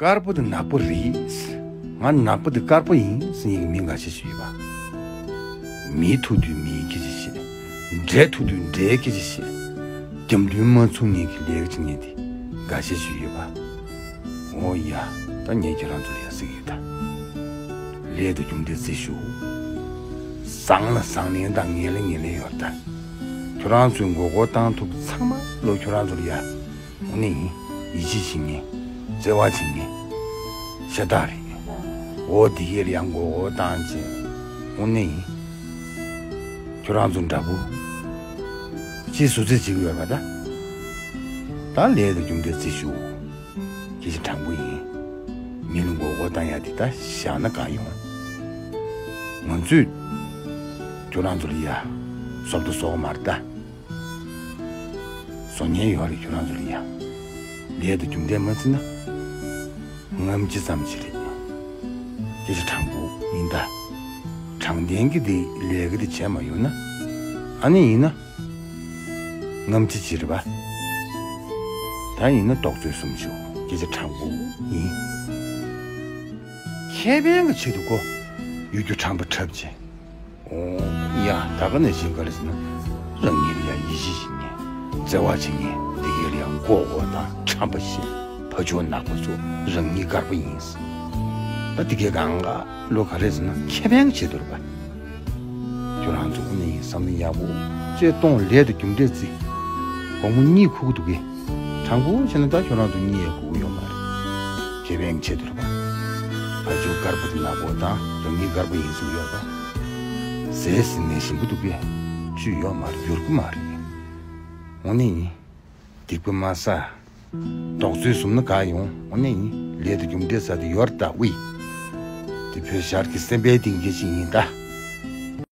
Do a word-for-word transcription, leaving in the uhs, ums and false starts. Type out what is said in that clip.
དཀར་པོ་དེ་ནག་པོ་རེད། ང་ནག་པོ་དེ་དཀར་པོ་ཡིན་ཟེར་མཁན་གྱི་མི་འགའ་ཤས་ཤིག་ཡོད་པ། མི་ཐུག་དུས་མིའི་སྐད་ཆ་བཤད། འདྲེ་ཐུག་དུས་འདྲེའི་སྐད་ཆ་བཤད། རྒྱབ་མདུན་མ་ཚུགས་མཁན་གྱི་ལས་ཀ་བྱེད་མཁན་དེ་འགའ་ཤས་ཤིག་ཡོད་པ། འོ་ཡ། ད་ངས་ཁྱོད་རང་ཚོ་ལ་ཡ་ཟེར་གྱི་ཡོད་ད། ལས་དང་རྒྱུ་འབྲས་རྩིས་ཞུ། བཟང་ལ་བཟང་ལན་དང་ངན་ལ་ངན་ལན་ཡོད་ད། ཁྱོད་རང་ཚོས་མགོ་སྐོར་བཏང་ཐུབ་ཚང་མ་ལོ་ཁྱོད་རང་ཚོ་ལ་ཡ། འོ་ནི་ཡིན། ཡིད་ཆེས་བྱེད་མཁན། བརྩེ་བ་བྱེད་མཁན། ཤ་སྟག་རེད། འོ་དེ་གས་ལ་ཡང་མགོ་སྐོར་བཏང་བྱས། འོ་ནི་ཡིན། ཁྱོད་རང་ཚོ་འདྲ་པོ། ཅིའི་ཟུར་ཙེ་བྱེད་ཀྱི་ཡོད་པ་ད། ད་ལས་དང་རྒྱུ་འབྲས་རྩིས་ཞུ། སྐད་ཆ་དྲང་པོ་ཡིན། མི་ལ་མགོ་སྐོར་བཏང་ཡ་དེ་ད་བཞག་ན་གང་ཡོང་། ང་ཚོས་ཁྱོད་རང་ཚོ་ལ་ཡ་སོབ་ཏོ་བཟོ་གི་མ་རེད་ད། བཟོ་མཁན་ཡོད་རེད་ཁྱོད་རང་ཚོ་ལ་ཡ། ལས་དང་རྒྱུ་འབྲས་མ་བརྩིས་ན། རྔམ་བརྗིད་ཙམ་ཞིག་རེད། སྐད་ཆ་དྲང་པོ་ཡིན་ད། དྲང་བདེན་གྱི་དེ་ལས་ཀ་དེ་བྱས་མ་ཡོང་ན། ཨ་ནི་ཡིན་ན། རྔམ་བརྗིད་ཅིག་རེད་པ། ད་ཡིན་ན་རྡོག་རྩེ་གསུམ་ཞུ། སྐད་ཆ་དྲང་པོ་ཡིན། ཁེ་ཕན་གྱི་ཆེད་དུ་ཁོ་གཡོ་སྒྱུ་དྲང་པོ་འཁྲབ་བྱས། འོ་ཡ། ད་ག་ནས་བཤད་ག་རེ་ཟེར་ན། རང་ཉིད་ལ་ཡང་ཡིད་ཆེས་བྱེད་མཁན། བརྩེ་བ་བྱེད་མཁན། དེ་གས་ལ་ཡང་མགོ་སྐོར་དང་ཁྲམ་པ་བཤད། ཕ་ཕྱུགས་ནག་པོ་ཚོ་རང་ཉིད་དཀར་པོ་ཡིན། ད་དེ་གས་གང་ག་ལོ་ག་རེ་ཟེར་ན་ཁེ་ཕན་གྱི་ཆེད་དུ་རེད་པ། ཁྱོད་རང་ཚོ་དངོས་གནས་ཡིན་བསམ་བློ་ཡག་པོ་བྱས་གཏོང་། ལས་དང་རྒྱུ་འབྲས་བརྩི། དགོང་མོ་གཉིད་ཁུག་གི་འདུག་གས། དྲང་པོ་བྱས་ན་ད་ཁྱོད་རང་ཚོ་གཉིད་ཡང་ཁུག་གི་ཡོད་མ་རེད། ཁེ་ཕན་ཆེད་དུ་རེད་པ། ཕ་ཕྱུགས་དཀར་པོ་དང་ནག་པོ་དང་རང་ཉིད་དཀར་པོ་ཡིན་ཟེར་གྱི་ཡོད་པ། ཟས་ཟིན་ནས་ཞིམ་པོ་འདུག་གས། བཅུད་ཡོད་མ་རེད། འགྱུར་གི་མ་རེད། དངོས་གནས་ཡིན། སྡིག་པ་མ་བསགས། རྡོག་རྩེ་གསུམ་ན་ག་ཡོང་། དངོས་གནས་ཡིན། ལས་དང་རྒྱུ་འབྲས་ཟེར་དེ་ཡོད་རེད་ད། ཝི། དེ་བོད་ཤར་གྱི་སེམས་པའི་གཏིང་སྐྱེ་ཞིག་ཡིན་ད།